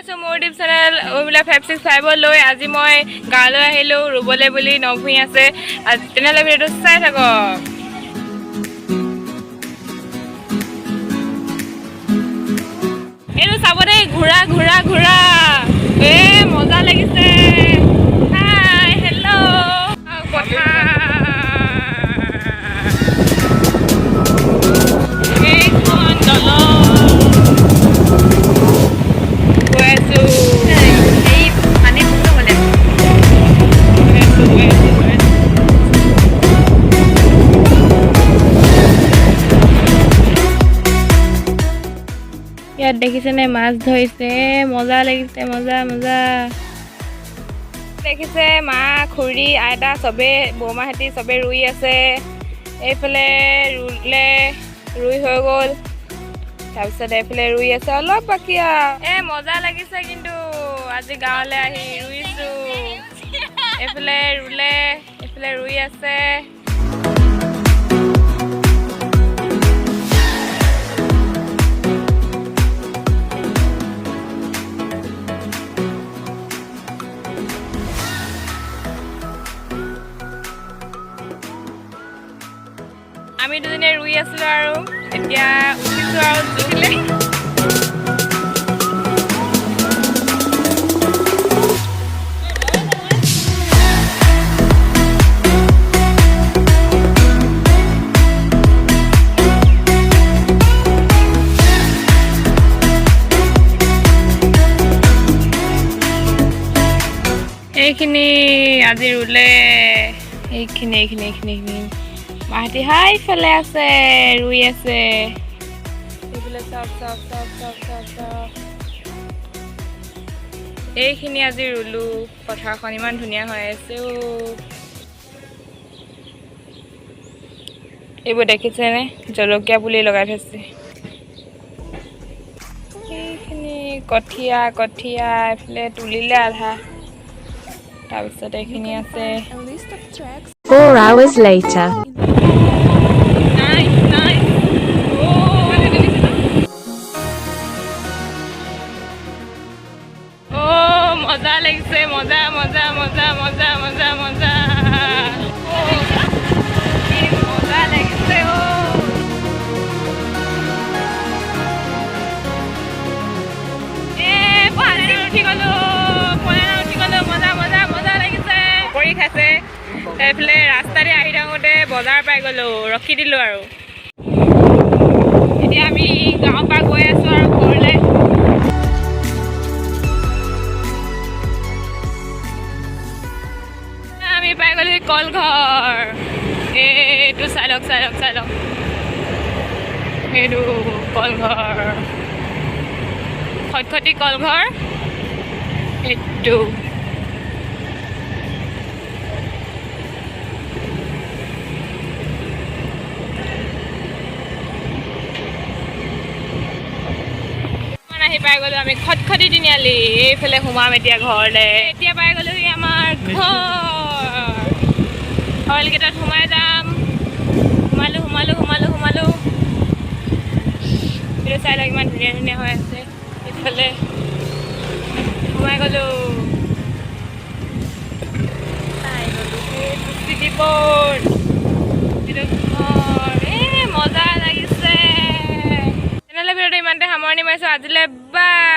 জনাইছোঁ মোৰ YouTube channel Urmila 565লৈ। আজি মই গাঁৱলৈ আহিলোঁ ৰুবলৈ বুলি, নভূঁই আছে আজি। তেনেহ'লে ভিডিঅ'টো চাই থাকক। এইটো চাব দেই, ঘোঁৰা, ঘোঁৰা, ঘোঁৰা। এ মজা লাগিছে। হাই, হেল্ল'। পথাৰ এইখন, দলং, গৈ আছো। এই পানীত গ'লে। গৈ আছো, গৈ আছো, গৈ আছো। ইয়াত দেখিছেনে, মাছ ধৰিছে। মজা লাগিছে, মজা মজা। দেখিছে, মা, খুৰী, আইতা চবে, বৌমাহঁতি চবে ৰুই আছে। এইফালে ৰুলে, ৰুই হৈ গ'ল। তাৰপিছত এইফালে ৰুই আছে, অলপ বাকী আৰু। এ মজা লাগিছে কিন্তু আজি গাঁৱলৈ আহি ৰুইছো। এইফালে ৰুলে, এইফালে ৰুই আছে। আমি দুজনীয়ে ৰুই আছিলো আৰু এতিয়া উঠিছো আৰু জুখিলে। এইখিনি আজি ৰুলে, এইখিনি, এইখিনি, এইখিনি, এইখিনি। মাহঁতি হাইফালে আছে, ৰুই আছে। এইফালে চাওক, চাওক, চাওক, চাওক, চাওক, চাওক। এইখিনি আজি ৰুলো। পথাৰখন ইমান ধুনীয়া হৈ আছে অ'। এইবোৰ দেখিছেনে, জলকীয়া পুলি লগাই থৈছে। এইখিনি কঠীয়া, কঠীয়া এইফালে তুলিলে আধা। তাৰপিছত এইখিনি আছে। 4 hours later. Nice, nice. Oh, মজা লাগিছে, মজা, মজা, মজা, মজা, মজা, মজা। কি মজা লাগিছে অ'। এ পাহাৰত উঠি গলো, পলানা উঠি গলো। মজা, মজা, মজা লাগিছে। পকৰি খাইছে। এইফালে ৰাস্তাতে আহি থাকোঁতে বজাৰ পাই গলো, ৰখি দিলো। আৰু এতিয়া আমি গাঁৱৰ পৰা গৈ আছো আৰু ঘৰলৈ। আমি পাই গ'লো কলঘৰ। এইটো চাই লওক, চাই লওক, চাই লওক। এইটো কলঘৰ, খটখটি কলঘৰ এইটো। আহি পাই গ'লো আমি খটখটি তিনিআলি। এইফালে সোমাম এতিয়া ঘৰলে। এতিয়া পাই গ'লোহি আমাৰ ঘৰ। হলকেইটাত সোমাই যাম। সোমালো, সোমালো, সোমালো, সোমালো। এইটো চাই লওক, ইমান ধুনীয়া ধুনীয়া হৈ আছে। ইফালে সোমাই গ'লো, পাই গ'লো। এইটো চিটি পৰ্ট, এইটো ঘৰ। এ মজা লাগিছে। তেনেহ'লে ভিডিঅ'টো ইমানতে সামৰণি মাৰিছোঁ আজিলৈ। বাই।